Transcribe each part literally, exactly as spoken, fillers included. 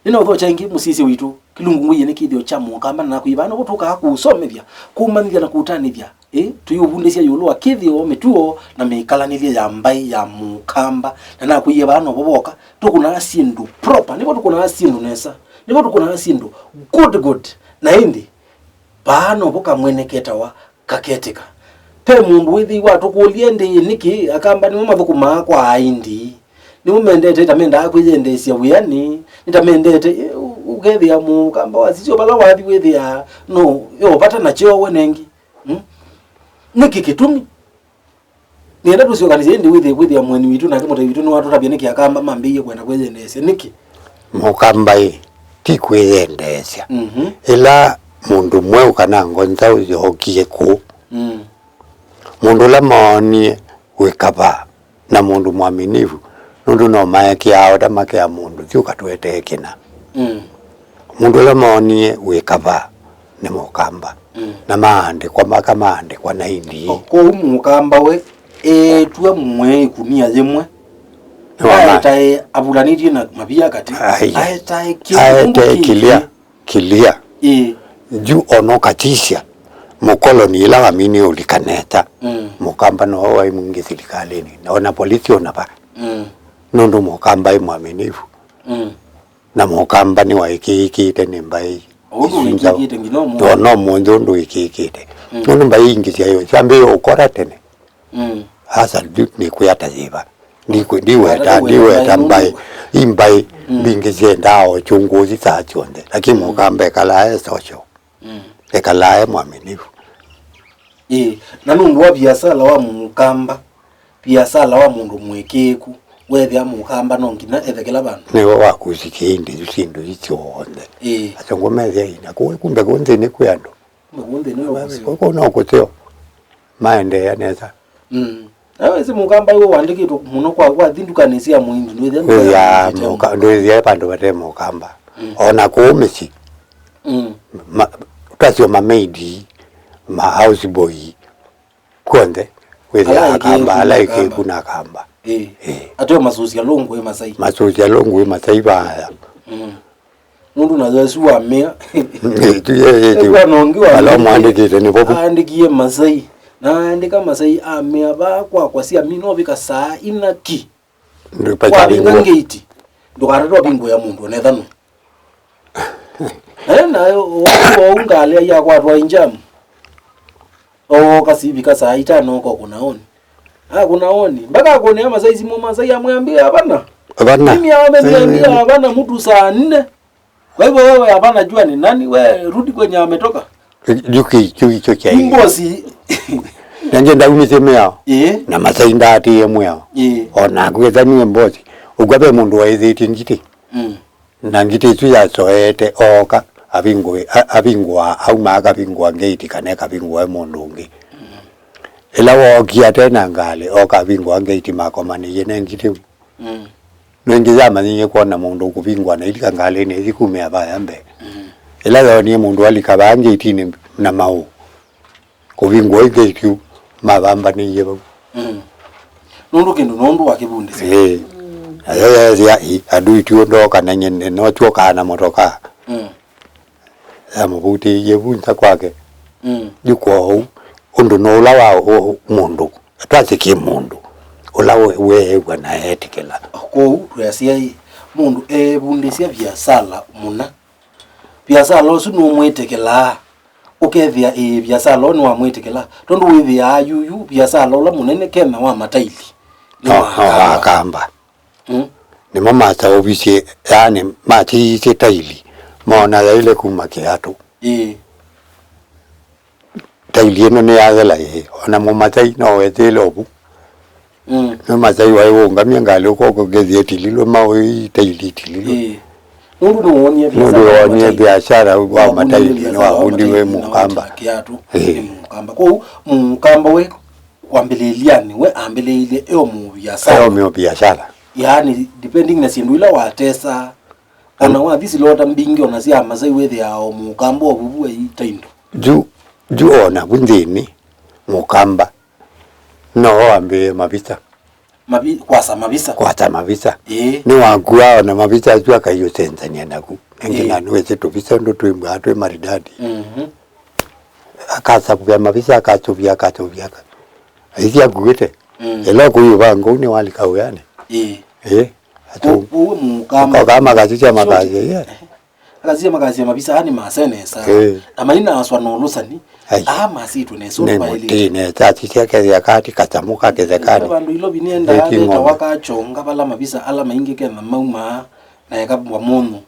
Nĩnaũthokya ĩngĩ mũsyaĩĩsya witũ, kĩlungu ngũie nĩ kĩthĩo kya mũkamba, na nakwĩie vano vo tũkaa kũũsomethya, kũũmanyĩthya na kũũtanĩthya, ĩ, tũiũvundĩsya ĩũlũ wa kĩthĩo, mĩtuo, na mĩkalanĩlye ya mbaĩ ya mũkamba. Na nakwĩie vano vo voka, tũkũnaa syĩndũ proper, nĩvo tũkũnaa syĩndũ nesa, nĩvo tũkũnaa syĩndũ good good. Na ĩndĩ, vaa novo kamwene ketawa kaketĩka. Ve mũndũ wĩthĩiwa atũkũlya, "Ĩndĩ nĩkĩ Akamba nĩmo mathũkũmaa kwa aindi? Nĩmo mendete, ta mendaa kwĩyendeesya wĩanĩ, nĩ ta mendete, ĩ, ũ-, ũkethĩa Mũkamba wasisya vala wathi wĩthĩaa no yo vata na kyoo we nengi? Mm? Nĩkĩ kĩtumi?" Nĩenda tũsyokanĩsye ĩndĩ wĩthĩe kwĩthĩa mũeni witũ nake mũtai witũ nĩwatũtavya nĩkĩ Akamba mambĩĩie kwenda kwĩyendeesya. Nĩkĩ? Mũkamba-ĩ, ti kwĩyendeesya. Mhm. Ĩla mũndũ mweũ kana ngo nzaũ yookie kũu, Mm. mũndũ ũla moonie wĩ kavaa na mũndũ mwaminifu, nũndũ no maekĩaa o ta makea mũndũ, "Thiĩ ũkatũetee kĩna." Mm. Mũndũ ũla moonie wĩ kavaa nĩ Mũkamba. Mm. Na maandĩkwa, maka maandĩkwa na indi. O, kwoou Mũkamba we eetw'a mwee ĩkunia yĩmwe. Nĩwama- Aetae avulanĩtye na mavia katĩ. Ai. Aetae kĩndũ aete kĩngĩ. Kĩlia, kĩlia. Ĩĩ. Yu ona ũkatisya mũkoloni ĩla waminie ũlikaneta. Mm. Mũkamba nowe waĩ mwingĩ silikalĩnĩ. Na ona polisi ona va. Mm. Nũndũ Mũkamba ĩ mwaminifu. Mm. Na Mũkamba nĩwaĩkĩĩkĩte nĩ mbaĩ. Ũndũ isu nzaũ wĩkĩĩkĩte nginya ũmũnthĩ. Tondũ no mũnthĩ ũndũ wĩkĩĩkĩte. Mm. Nũndũ mbaĩ ingĩ syayo syambĩĩe ũkora tene. Mm. Asa nĩ kwĩa ta yĩva. Ndikwĩ-, ndiweta, ndiweta mbaĩ. I mbaĩ Mm. mbingĩ syendaa o chunguzi saa syonthe. Lakini Mm. Mũkamba ekalaa e social. Mm. Ekalaa e mwaminifu. Ĩĩ, na nũndũ wa viasala wa Mũkamba, viasala wa mũndũ mũĩkĩĩku, weethĩa Mũkamba no nginya ethe kĩla vandũ. Nĩwe wakusikie indi isu syĩndũ isu syonthe. Ĩĩ. Atongo methĩa ina kũu, kumbe kũu nthĩnĩ kwĩ andũ. Kumbe kũu nthĩnĩ no kũseo. Kũu no kũseo. Maendeea nesa. Mm. Na wĩsĩ Mũkamba iwe wandĩkĩtwe mũno kwa, kwa thi ndukanĩ sya mũindu, ndwĩthĩa Ndwĩthĩa ndukanĩ sya mũka-, ndwĩthĩa vandũ vate Mũkamba. Mm. Ona kũu mĩsyĩ. Mm. Ma-, twasyo mamaidi, ma house boy, kw'onthe, wĩthĩa Ala Akamba, ĩkĩĩku ala na ĩkĩĩku Akamba. Na Akamba. Ĩĩ. Ĩĩ. Ateo masusya lũngũ ĩ Masai. Masusya lũngũ ĩ Masai vaya. Mm. Nũndũ na Yesu wamĩa. Ĩĩ, tu, ĩĩ, ĩĩ, tu. Ĩkwa na ũngĩ wa ala mwandĩkĩte nĩ vovu. Aandĩkie Masai. Na aandĩka Masai amĩa vaa kwakwa syamina ũvika saa ina ki. Ndũpata wavinga vingwa. Ngate, ndũkatate ũvingũĩa mũndũ onethanu. Eh, na ũu ngalĩ yakwatwa injamu. Ooka sivika saa itano oko kuna oni. Ah, kuna oni. Mpaka akonea Masai simu, Masai amwambia, "Hapana." Hapana. Mimi ameniambia, eh, "Hapana mtu saa nne." Kwa hivyo wewe hapana jua ni nani, we rudi kwenye ametoka. Juki, juki, juki. Imbosi. Nanje ndaumisye mĩao. Eh. Na Masai ndaatĩĩe mwĩao. Eh. O naku ethanie mbosi. Ũkwa ve mũndũ waĩthĩtye ngitĩ. Mm. Na ngitĩ ĩsu yasoete ooka, avingũe-, a-, avingũa, auma akavingũa ngate kana ĩkavingũa e mũndũ ũngĩ. Mm. Ĩla wookie ate na ngalĩ, ooka avingũa ngate makomanĩie ne ngitĩ. Mm. Nĩngĩ yamanyie kwona mũndũ ũkũvingũa na ilika ngalĩnĩ ĩthi kumĩa vaya mbee. Mm. Ĩla yoonie mũndũ alika vaa ngetinĩ na maũũ, kũvingũa ĩngĩ ĩkyu mavambanĩie vau. Mm. Nũndũ kĩndũ nũndũ wa kĩvundĩsyo. Ĩĩ. Nayo yeethĩa, "Ĩ, andũ itũ ndooka na nyene, no twokaa na motokaa." Mm. Yamũvutĩĩie vu nza kwake. Mm. Yu kwoou, ũndũ no ũla wa ũ-, mũndũ, twasye kĩ mũndũ, ũla we-, weew'a na eetĩkĩla. Kwoou tweasya ĩ, mũndũ eevundĩsya viasala mũna. Viasala ũsu nũmwĩtĩkĩlaa, ũkethĩa ĩĩ viasala ũũ nĩwamwĩtĩkĩla, tondũ wĩthĩaa yuyu viasala ũla mũnene Kenya wa mataili. Nĩ no, wa no, Akamba. Akamba. Mm. Nĩmo masaũvisye, yaani, matiisye taili, moona yaĩle kuma kĩatũ. Ĩĩ. Taili ĩno nĩyathela ĩĩ, ona Mũmathai no wethĩĩle ũvu. Mm. Nĩ Mũmathai waĩ wũngamie ngalĩ ũkoko ngethie tililwe maũĩ taili tililwe. Ĩĩ. Nũndũ nĩwonie nũndũ wonie biashara wa mataili nĩwavundiwe Mũkamba. Kĩatũ. Ĩĩ. Nĩ Mũkamba. Kwoou Mũkamba we kwambĩlĩĩlyanĩ we ambĩlĩĩilye eo mũviasala. Eo mĩo biashara. Yaani, depending na syĩndũ ila watesaa, ona wathi silota mbingĩ ona sya Amasai wĩthĩaa o Mũkamba o vuvu aita indo. Yu, yu ona vu nthĩnĩ, Mũkamba no wambĩĩe mavisa. Mavi-, kwasa mavisa. Kwasa mavisa. Ĩĩ. Nĩwakua ona mavisa asu akaiũsenzania naku. Ĩngĩ Ĩĩ. na nĩwĩsĩ tũvisa ũndũ twĩmbwaa twĩ maridadi. Mhm. Akasavya mavisa, akasũvya, akasũvya, aka-, aisye akuĩte. Mm. Ĩla ũkũiũvanga ũu nĩwalika wĩanĩ. Ĩĩ. Ĩĩ. Atu- Ũu mũkamba. Ũkakama kasisya makasya, yeah. Akasisya makasya mavisa ani masenesa. Ĩĩ. Na mainaaswa na ũlũsani. Ai. Aa masitwe nesa nĩ ũndũ maĩlĩte. Mũtĩ nesa, asisya kethĩa kati katamũ ka kĩthekanĩ. Vandũ ilovi nĩendaa nĩtawa kachonga vala mavisa ala maingĩ ketha maumaa na eka vamũnũ.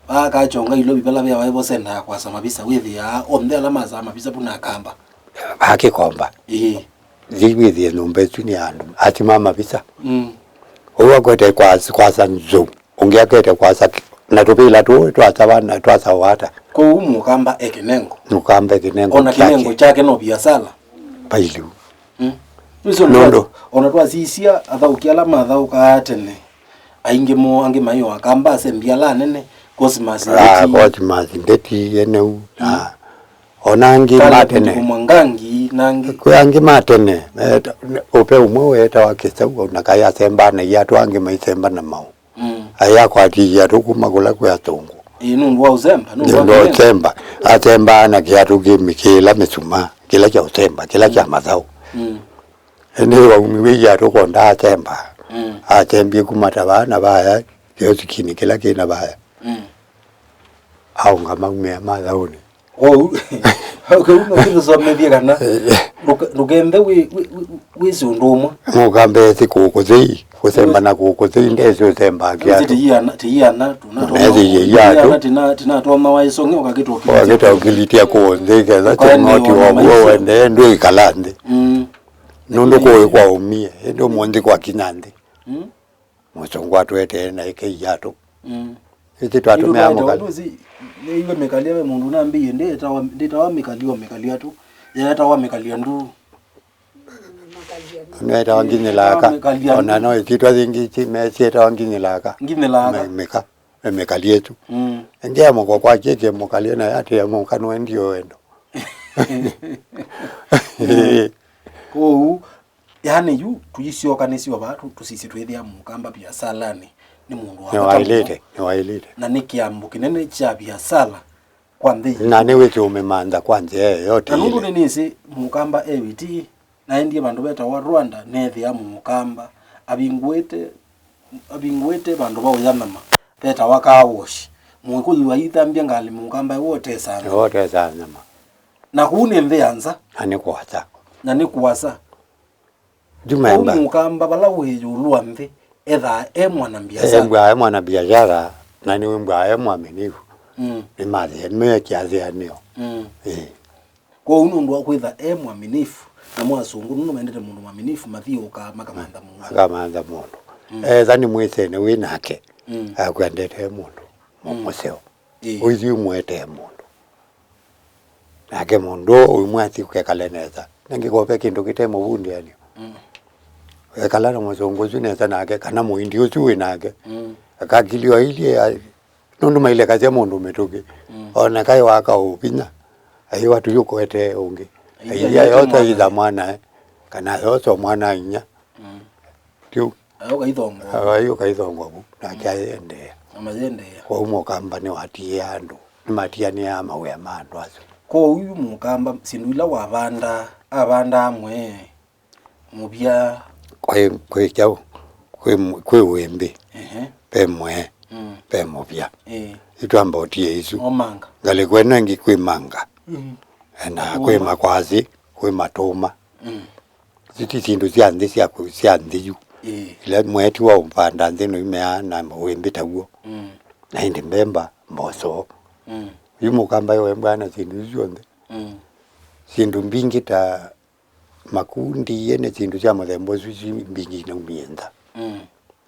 Vaa kachonga ilovi vala veawa evo sendaa kwasa mavisa wĩthĩaa onthe ala masaa mavisa vu na akamba. Vaa kĩkomba. Ĩĩ. Thi wĩthĩe nyũmba ĩsu nĩ andũ. Atima mavisa. Mm. Ũu akwete kwasa, kwasa nzou. Ũngĩ akete kwasa ki-, na tũvĩla tũũ twasava na twasawa ata. Kwoou mũkamba e kĩnengo. Mũkamba e kĩnengo. Ona kĩnengo kyake no viasala. Vailiu. Mm. Nũndũ. Ona twasisya athaũki ala mathaũkaa tene, aingĩ moo angĩ maĩ o akamba asembi ala anene, Cosmas Ndeti. Ah, Cosmas Ndeti eneu. Mm. Ah. Ona angĩ ma tene. Mwangangi na angĩ. Kwĩ angĩ ma tene, meta-, ũve ũmwe weetawa Kĩsau, ona kaĩ asembaa na iatũ angĩ maisemba na maũ. Mm. Aĩ akwatiie atũ kuma kũla kwĩ atũngũ. Ĩĩ, nũndũ wa ũsemba, nũndũ wa kĩnengo. Nũndũ wa ũsemba. Asembaa na kĩatũ kĩ mĩ-, kĩla mĩsuma, kĩla kya ũsemba, kĩla kya mathaũ. Mm. Ĩndĩ waumiw'e iatũ konda asemba. Mm. Asembie kuma ta vaa na vaya, kĩosikinĩ kĩla kĩ na vaya. Mm. Aũngama aumĩa mathaũnĩ. Kwoou, kwoou no kĩtũsomethye kana ndũka-, ndũkende wĩ-, wĩ-, wĩ-, wĩsĩ ũndũ ũmwe. Mũkamba esĩ kũkũthei, kũsemba na kũkũthei, ndesĩ ũsembaa kĩatũ. Tĩiana, tĩiana, tuna-, tũnethĩie iatũ. Tĩiana, tina-, tinatonya waisong'e, ũkakĩtwa ũkĩlĩtya. Ũkakĩtwa ũkĩlĩtya kũũ nthĩ, ketha ũkaendeea tũnoti na waku maisha. Ũendee, ndwĩkala nthĩ. Mm. Nũndũ kũĩ kwaũmie, ĩndĩ ũmũnthĩ kwakinya nthĩ. Mm. Mũsũngũ atũetee na ĩkei iatũ. Mm. Ĩtĩ twatũmĩa mũkali. Nĩwĩsĩ, nĩiwe mĩkalia ve mũndũ nambĩie, ndĩtawa, ndĩtawa mĩkalia o mĩkalia tu. Yetawa mĩkalia nduu. Nĩetawa nginyĩlaka. Mĩkalia nduu. Ona no ĩtitwa yĩngĩ ĩti, mesietawa nginyĩlaka. Nginyĩlaka. Mĩ-, mĩka, mĩkalia ĩtu. Mm. Ĩngĩ ya mũko kwa kĩkĩ mũkalia na yatĩa mũka nũendie wendo. Kwoou, yaani yu, tũisyokanĩsye o vaa tũ-, tũsisye twĩthĩa mũkamba viasalanĩ nĩ mũndũ wa vata mũno. Nĩwaĩlĩte, nĩwaĩlĩte. Na nĩ kĩambo kĩnene kya viasala kwa nthĩ yitũ. Na nĩwĩsĩ ũmĩmantha kwa nzĩa yeyote. Na nũndũ nĩnĩsĩ mũkamba e wĩti, naendie vandũ vetawa Rwanda, neethĩa mũkamba avingũĩte, avingũĩte vandũ va ũya nyama vetawa car wash. Mũkũyũ aithambya ngalĩ, mũkamba ewe ũtesaa nyama. Ewe ũtesaa nyama. Na kũu nĩ nthĩ ya nza. Na nĩ kũasa. Na nĩ kũasa. Kwoou mũkamba vala wĩ ĩũlũ wa nthĩ, ethaa e mwana mbiasala. Embwaa e mwana biashara, na nĩwĩmbwaa e mwaminifu. Mm. Nĩmathĩa, nĩmeekia athĩanĩo. Mm. Ĩĩ. Kwoou nũndũ wa kwĩtha e mwaminifu, namo asũngũ nũndũ mendete mũndũ mwaminifu, mathiũũkaa makamantha mũndũ. Makamantha mũndũ. Mm. Etha nĩ mwĩsene wĩ nake, mm, akwendete e mũndũ mũ-, mm, mũseo. Ĩĩ. Ũithi ũmwetee mũndũ. Nake mũndũ ũmwe athi ũkekale nesa. Nangĩ kove kĩndũ kĩte mũvundĩanio. Mm. Wekala na mũsũngũ ũsu nesa nake, kana mũindi ũsu wĩ nake. Mm. Akakilio ailie, ai-, nũndũ mailekasya mũndũ mĩtũkĩ. Mm. Ona kaĩ waka ũvinya, aiwa tũyũkwete ũngĩ. Ailia yote itha mwanae, kana yote mwana inya. Mm. Tyu. Ayo kaithongwa. Ayo kaithongwa vu, nake ayĩendeea. Na mayĩendeea. Kwoou mũkamba nĩwatiĩe andũ, nĩmatianĩaa mawĩa ma andũ asu. Kwoou yu mũkamba, syĩndũ ila wavandaa, avandaa mwee, mũvya. Kwĩ, kwĩ kyaũ, kwĩ m-, kwĩ wĩmbĩ, ehe, ve mwee, mm, ve mũvya. Ĩĩ. Itwamba ũtie isu. O manga. Ngalĩko ĩno ĩngĩ kwĩ manga. Mm. Na kwĩ makwasĩ, kwĩ matũma. Mm. Isu ti syĩndũ sya nthĩ sya kũ-, sya nthĩ yu. Ĩĩ. Ila mweti wa ũvanda nthĩ noimeaa na wĩmbĩ taw'o. Mm. Na ĩndĩ mbemba, mboso. Mm. Yu mũkamba wembwaa na syĩndũ isu syonthe. Mm. Syĩndũ mbingĩ ta makundi, ĩĩ, nĩ syĩndũ sya mũthemba ũsu si mbingĩ inaumie nza. Mm.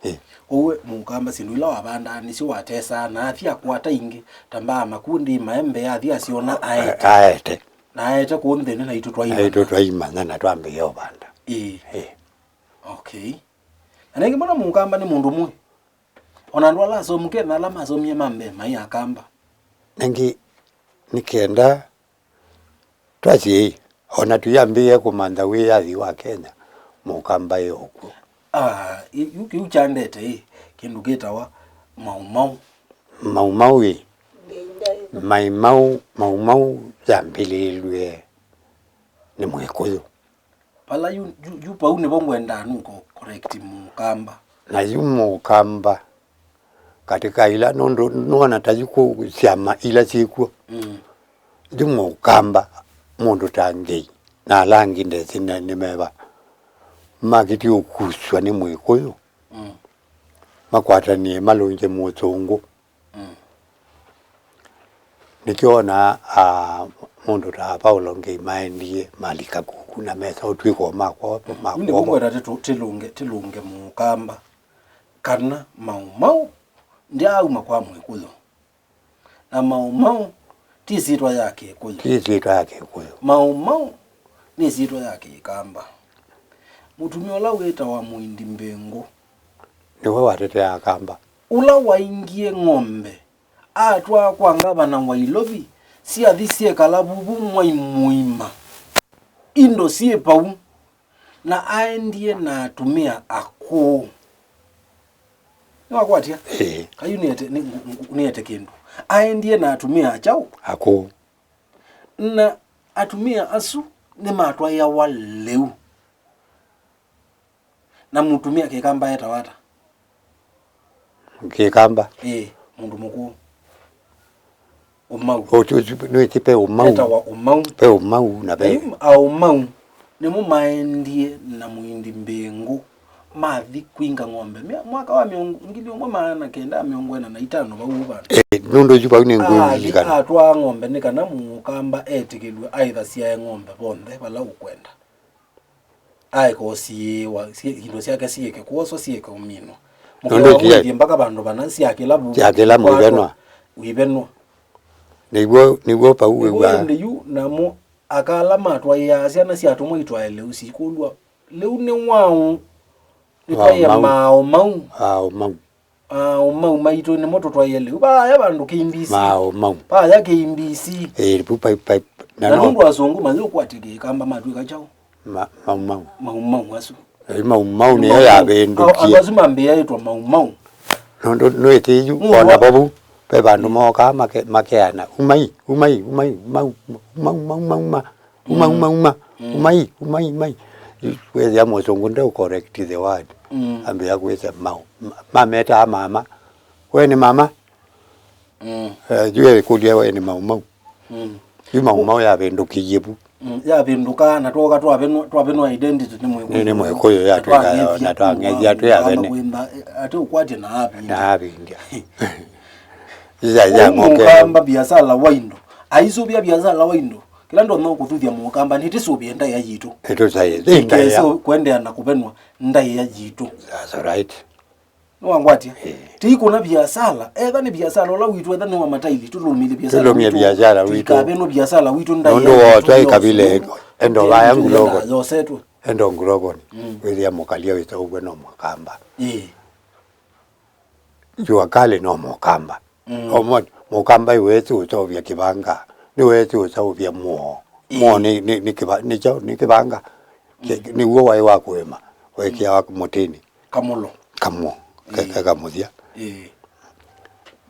Ĩĩ. Ũu mũkamba syĩndũ ila wavandaa nĩsyo watesaa, na athi akwata ingĩ, ta mbaa makundi, maembe, athi asyona aete. A-, aete. Na aete kũu nthĩnĩ, naitũ twaimanya. Naitũ twaimanya na twambĩĩa ũvanda. Ĩĩ. Ĩĩ. Okay. Na nĩngĩ mbona mũkamba nĩ mũndũ mũĩ? Ona andũ ala asomu Kenya ala masomie ma mbee maĩ akamba. Nĩngĩ nĩ kenda Twasye, o na tũyambĩĩe kũmantha wĩyathi wa Kenya, mũkamba e o kw'o. Ah, ĩ- yu kĩu kyandete ĩ, kĩndũ kĩtawa Mau Mau. Mau Mau ĩ. Mai Mau, Mau Mau yambĩlĩĩlw'e nĩ Mwĩkũyũ. Vala yu, yu, yu pau nĩvo ngwendaa nũko correct Mũkamba. Na yu Mũkamba katĩ ka ila, nũndũ nũona ta yu kũ syama ila syĩkw'o. Mm. Yu Mũkamba, mũndũ ta Ngei na ala angĩ ndesĩ nĩ- nĩ meva, makĩtie ũkusw'a nĩ Mwĩkũyũ. Mm. Makwatanĩe malũngye Mũsũngũ. Mm. Nĩkyo wonaa, ah, mũndũ ta Paulo Ngei maendie malika kuku na mesa ũtw'ĩko ma kwoo, ma kwoo. Nĩkwenda tĩlũnge, tĩlũnge Mũkamba kana Mau Mau ndyaauma kwa Mwĩkũyũ. Na Mau Mau ti ĩsyĩtwa ya Kĩkũyũ. Ti ĩsyĩtwa ya Kĩkũyũ. Mau Mau nĩ ĩsyĩtwa ya Kĩkamba. Mũtumĩa ũla wĩtawa Mũindi Mbĩngũ. Nĩwe wateteaa Akamba. Ũla waingie ng'ombe atwaa kwa ngavana wa Ilovi, syathi syekala vuvu mwai mũima. Indo syĩ vau, na aendie na atumĩa akũũ. Nĩwakwatya? Ĩĩ. Kayu nĩete, nĩ- ngu- ngu- nĩete kĩndũ. Aendie na atumĩa akyaũ? Akũũ. Na atumĩa asu nĩmatwaĩawa lĩu. Na mũtumĩa Kĩkamba etawa ata? Kĩkamba. Ĩĩ, mũndũ mũkũũ. Ũmau. Ũti- ũti- nĩwĩsĩ pe Ũmau. Etawa Ũmau. Pe Ũmau na pe Nayu Aũmau nĩmo maendie na Mũindi Mbĩngũ mathi kwinga ng'ombe mya- mwaka wa mĩongo- ngili ũmwe maana kenda mĩongo ĩna na itano vau vandũ. Ĩĩ, nũndũ yu vau nĩngũlilikana. Atwaa ng'ombe nĩ kana Mũkamba etĩkĩlw'e aĩthasyae ng'ombe vonthe vala ũkwenda. Aeka ũsiĩĩwa, syĩ- indo syake sieke kwoswa, sieke ũminwa. Mũkeo Nũndũ wa ti- mwĩthie mpaka vandũ vana syakĩla vu- Syakĩla mũivenwa. Ũivenwa. Nĩw'o, nĩw'o vau Nĩw'o wĩw'aa. Ĩndĩ yu namo aka ala matwaĩaa syana sya atũmwa itwae lĩu sikũlw'a, "Lĩu nĩ waũ?" Nĩtwaĩe Mau. Maao mau. Ao mau. Aa, Ũmau maitũ nĩmo tũtwaĩe lĩu. Vaaya vandũ K B C. Maao mau. Vaaya K B C. Ĩĩ, pu pai pai. Na Na no. Nũndũ asũngũ mayũkwatya Kĩkamba matw'ĩka kyaũ? Ma- mau mau. Mau mau asu. Ĩĩ, mau mau nĩyo Mau mau. Yavĩndũkie. Andũ asu mambĩĩa ĩtwa mau mau. Nũndũ nũĩtĩ yu Nũndũ ona wa- vavu ve vandũ mookaa make- makeana, "Umai, umai, umai, mau, mau, mau, mau, ma." Uma, uma, uma. Umai, umai, umai. Wĩthĩa mũsũngũ nde correct the word. Ambĩa kwĩsya mau. Ma- mametaa mama. We nĩ mama? Eh, yu ekũlya we nĩ mau mau. Yu mau mau yavĩndũkĩie vu. Yavĩndũka na twoka twavenwa twavenwa identity nĩ Mwĩkũyũ. Nĩ Mwĩkũyũ yatwĩka yo, na twang'ethya twĩ avene. Ate ũkwatya na avi. Na avindya. Ya ya Ũu ng'okeo. Mũkamba biasala wa indo. Aisũvĩa biasala wa indo. Kĩla ndonya ũkũthuthya Mũkamba nĩtĩsũvĩe ndaĩa yitũ. Nĩtũsaĩe ndaĩa. Tũikese kũendeea na kũvenwa ndaĩa yitũ. That's right. Nĩwangwatya? Eh. Tĩikũna biasala. Etha nĩ biasala ũla witũ, etha nĩ wa mataili, tũlũmĩle biasala Tũlũmĩe witũ. Biasala witũ. Tũikave nĩ biasala witũ ndaĩa Nũndũ yitũ wootwa yosu. Ĩkavile endo vaya ngulogoni. Yosetwe. Endo ngulogoni. Wĩthĩa mũkalya wĩsa ũw'e no Mũkamba. Ĩĩ. Jua kali no Mũkamba. Omoni, Mũkamba iwesi ũseũvya kĩvanga, nĩwesi ũseũvya mũo. Mũo nĩ, nĩ, nĩ, kĩva, nĩ kyaũ? Nĩ kĩvanga. Kĩ- nĩw'o waĩ wa kũĩma, wekĩawa mũtĩnĩ. Kamũlo. Kamũo, ke- Ĩĩ. Kekamũthya. Ĩĩ.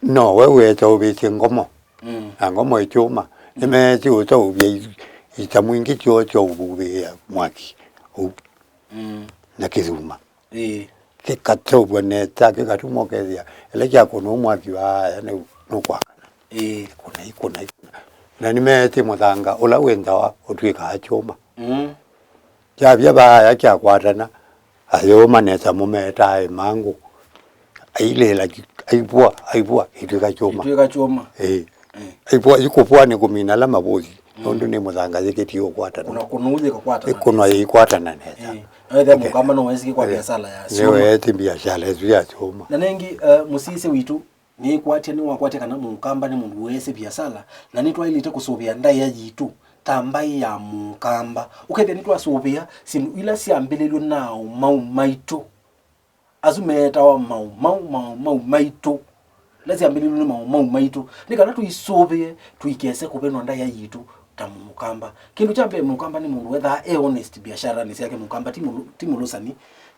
No we weseũvĩsye ngomo. Mm. Na ngomo ĩkyũma, nĩmeesi ũseũvya i- itamũ ingĩ syoo sya ũvuvĩĩa mwaki ũu. Mm. Na kĩthuma. Ĩĩ. Kĩkaseũvw'a nesa, kĩkatumwa ũkethĩa ĩla kyakũnwa mwaki wa aya nĩ- nũkwakana. Ĩĩ. Ikũna, ikũna, ikũna. Na nĩmeetĩ mũthanga ũla wĩ nzawa ũtw'ĩkaa kyũma. Mm. Kyavya vaaya kyakwatana, ayũma nesa mũmeetaa ĩmangũ. Ailĩĩla ki- aivũa, aivũa, itw'ĩka kyũma. Itw'ĩka kyũma. Ĩĩ. Ĩĩ. Aivũa, ikũvũa nĩ kũmina ala mavũthi. Nũndũ nĩ mũthanga yĩkĩtie ũkwatana. Kũna kũnũu yĩkakwatana. Ĩkũnwa yĩikwatana nesa. Ĩĩ. Ethe mũkamba no wesĩkĩ kwa biasala ya syũma. Nĩweetĩ biasala ĩsu ya syũma. Na nengĩ, eh, mũsisya witũ nĩkwatya, nĩwakwatya kana mũkamba nĩ mũndũ weesĩ biasala, na nĩtwaĩlĩte kũsũvĩa ndaĩa yitũ ta mbaĩ ya mũkamba. Ũkethĩa nĩtwasũvĩa syĩndũ ila syambĩlĩlw'e na aũmau maitũ. Asu meetawa maũmau, maũmau maitũ. Ila syambĩlĩlw'e nĩ maũmau maitũ. Nĩ kana tũisũvĩe, tũikese kũvenwa ndaĩa yitũ ta mũkamba. Kĩndũ kya mbee, mũkamba nĩ mũndũ wethaa e honest biasharanĩ syake. Mũkamba ti mũlũ- ti mũlũsani,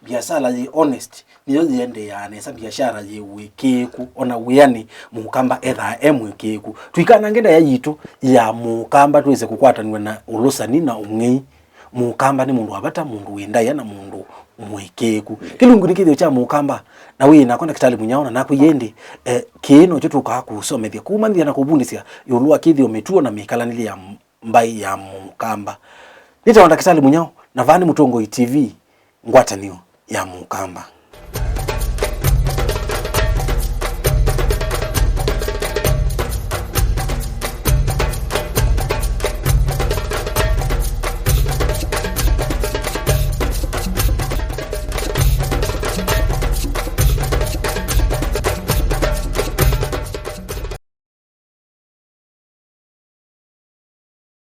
Biasala yĩ honest nĩyo yĩendeeaa nesa, biashara yĩ ũĩkĩĩku, ona wĩanĩ mũkamba ethaa e mũĩkĩĩku. Tũikanange ndaĩa yitũ ya mũkamba twĩse kũkwatanw'a na ũlũsani na ũng'ei. Mũkamba nĩ mũndũ wa vata, mũndũ wĩ ndaĩa na mũndũ mũĩkĩĩku. Kĩlungu nĩ kĩthĩo kya mũkamba, na wĩ nakwa Ndakĩtalĩ Mũnyao, na nakwĩie ĩndĩ, eh, kĩĩ nokyo tũkaa kũsomethya, kũmanyĩthya na kũvundĩsya ĩũlũ wa kĩthĩo, mĩtuo na mĩkalanĩlye ya mbaĩ ya mũkamba. Nĩtawa Ndakĩtalĩ Mũnyao, na vaa nĩ Mũtongoi T V, ngwatanĩo ya mũkamba.